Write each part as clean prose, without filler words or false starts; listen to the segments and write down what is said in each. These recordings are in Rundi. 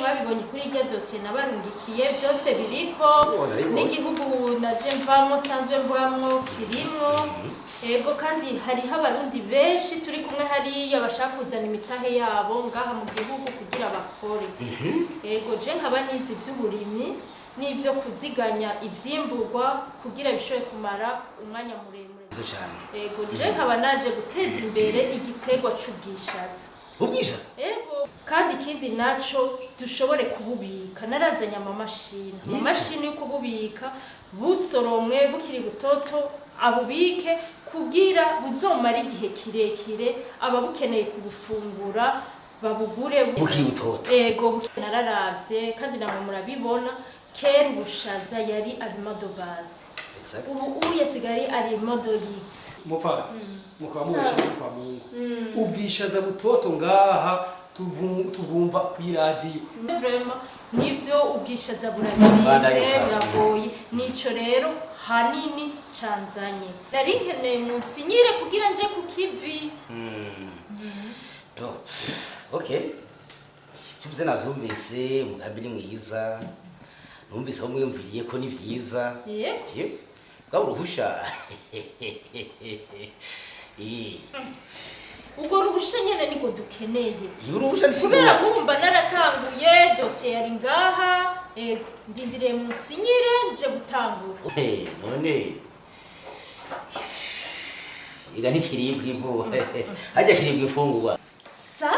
Babibonye kuri irya dosiye nabarungikiye, byose biriko. Oh, narabibonye. N'igihugu naje mvamwo, sanzwe mbamwo, kirimwo. Ego, kandi hariho Abarundi benshi turi kumwe hariya bashaka kuzana imitahe yabo ngaha mu gihugu kugira bakore. Ego, je nkaba nize ivy'uburimyi n'ivyo kuziganya ivyimburwa kugira bishobore kumara umwanya muremure. Nziza cyane. Ego, je nkaba naje guteza imbere igiterwa c'ubwishaza. Ubwishaza? Ego, kandi ikindi naco dushobore kububika. Narazanye amamashini, amamashini yo kububika busoromwe bukiri butoto, abubike kugira buzomara igihe kirekire, ababukeneye kubufungura babugure. Bukiri butoto. Ego, nararavye kandi namwe murabibona, kera ubushaza yari aliment de base. Ubu ubu yasigaye ari aliment de luxe. Mupfasi mukaba mubesha muri kwa Mungu, ubwishaza butoto ngaha tubwumva kw'iradiyo. Vraiment, nivyo, ubwishaza burazimvye. Bandanye kazi. Buragoye. Nico rero hanini canzanye, nari nkeneye munsinyire kugira nje ku kivi. Oh, okay, tuvuze navyumvise, umugambi ni mwiza, numvise aho mwiyumviriye ko ni vyiza. Yego. Ye, bwa uruhusha. Ubwo ruhusha nyene niko dukeneye. Iyo uruhusha Kubera ntisigura. nk'ubu mba naratanguye, dosiye yari ngaha. Ego, ndindiriye munsinyire nje gutangura. Eh, none iga ntikiribwa ivu, hajya kiribwa imfungurwa. Sa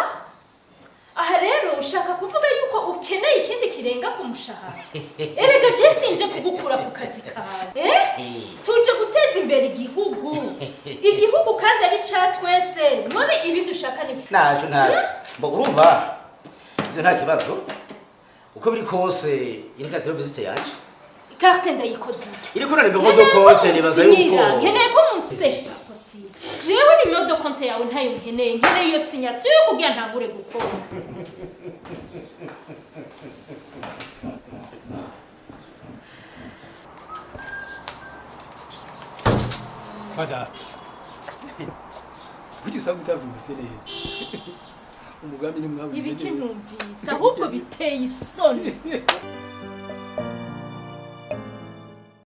aha rero ushaka kuvuga yuko ukeneye ikindi kirenga ku mushahara? Erega je sinje kugukura ku kazi kawe, eh? Tuje guteza imbere igihugu, igihugu kandi ari ca twese. None ibi dushaka ni Ntaco, ntaco. Mbo urumva ibyo nta kibazo, uko biri kose iri carte de visite yanje. Carte ndayikoze iki? Iriko na numéro de compte, nibaza yuko Nkeneye ko munse pas possible. Jewe numéro de compte yawe ntayo nkeneye, nkeneye iyo signature kugira ntangure gukora. Kwa data, burya usanga utabyumvise neza umugambi, ntimwabuze Ibiki? neza. Ntumvise, ahubwo biteye isoni.